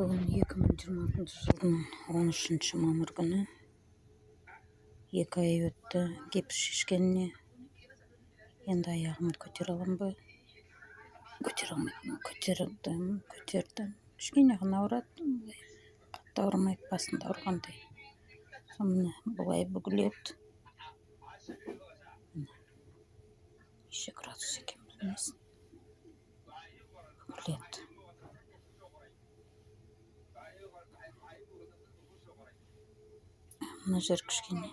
Бүгін 2026 жылдың 13 мамыр күні. 2 ай өтті гипс шешкеніне. Енді аяғымды көтере аламын ба? Көтере алмайтын. Көтердім, көтердім. Кішкене ғана ауырады. Былай қатты ауырмайды, басында ауырғандай. Міне былай бүгіледі. Міне. Неше градус екен білмейсің. Бүгіледі. Мына жер кішкене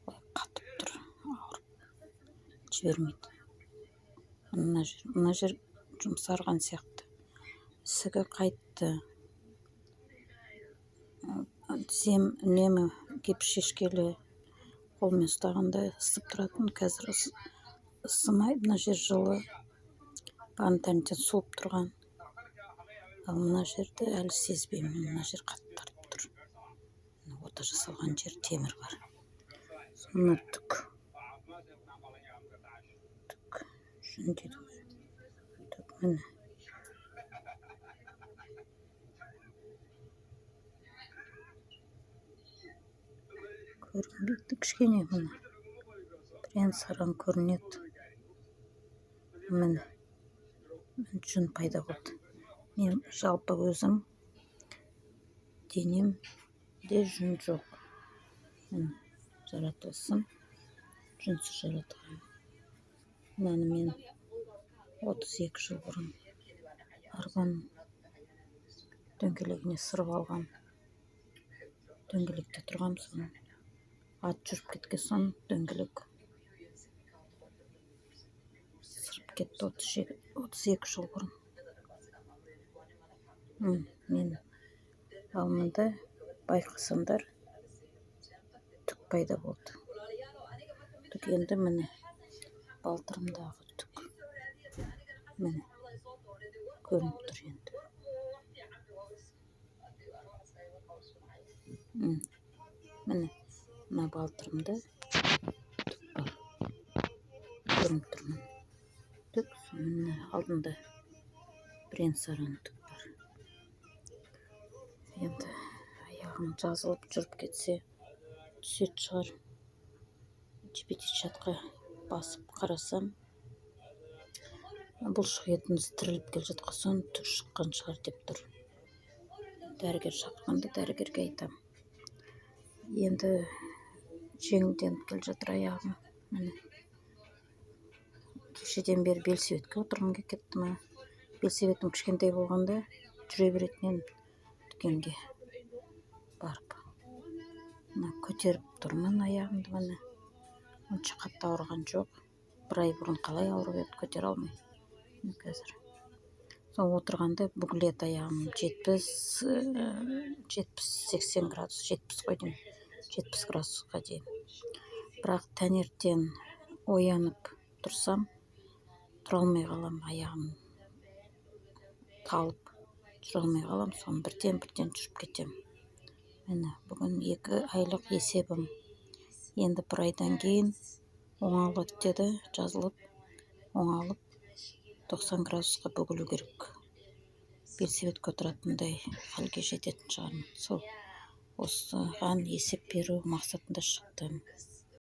былай қатып тұр, ауырып жібермейді. Мына жер жұмсарған сияқты. Ісігі қайтты. Тізем үнемі гипс шешкелі қолмен ұстағанда ысып тұратын, қазір ысымай, мына жер жылы, бағана таңертең суып тұрған. Ал мына жерді әлі сезбеймін, мына жер қатты тартып тұр. Ота жасалған жер темір бар. Мына түк. Түк. Жүн дейді ғой. Түк міне. Көрінбейді кішкене міне. Бірен саран көрінеді. Міне. Жүн пайда болды. Мен жалпы өзім денемде жүн жоқ. Міне жаратылысым жүнсіз жаратылған. Мынаны мен 32 жыл бұрын арбаның дөңгелегіне сырып алғам. Дөңгелекте тұрғам, соны ат жүріп кеткен соң дөңгелек сырып кетті 32 жыл бұрын. Мен ал мында байқасаңдар түк пайда болды. Түк енді міне балтырымдағы түк. Міне көрініп тұр енді. Міне мына балтырымда түк бар. Көрініп тұр міне. Түк, міне алдында бірен-саран түк бар. Енді аяғым жазылып жүріп кетсе түсетін шығар. GPT-чатқа басып қарасам, бұлшық етіңіз тіріліп келе жатқан соң түк шыққан шығар деп тұр. Дәрігер шақырғанда дәрігерге айтам. Енді жеңілденіп келе жатыр аяғым. Міне. Кешеден бері велосипедке отырғым келіп кетті ма? Велосипедім кішкентай болғанда жүре беретін едім дүкенге барып. Мына көтеріп тұрмын аяғымды міне. Онша қатты ауырған жоқ. Бір ай бұрын қалай ауырып еді, көтере алмай. Міне қазір. Сол отырғанда бүгіледі аяғым 70-80 градус, 70 қой деймін, 70 градусқа дейін. Бірақ таңертең оянып тұрсам, тұра алмай қалам, аяғым талып жүре алмай қалам, соны бірден-бірден жүріп кетем. Міне, бүгін 2 айлық есебім. Енді бір айдан кейін оңалады деді, жазылып, оңалып 90 градусқа бүгілу керек. Велосипедке отыратындай халге жететін шығармын. Сол осыған есеп беру мақсатында шықтым.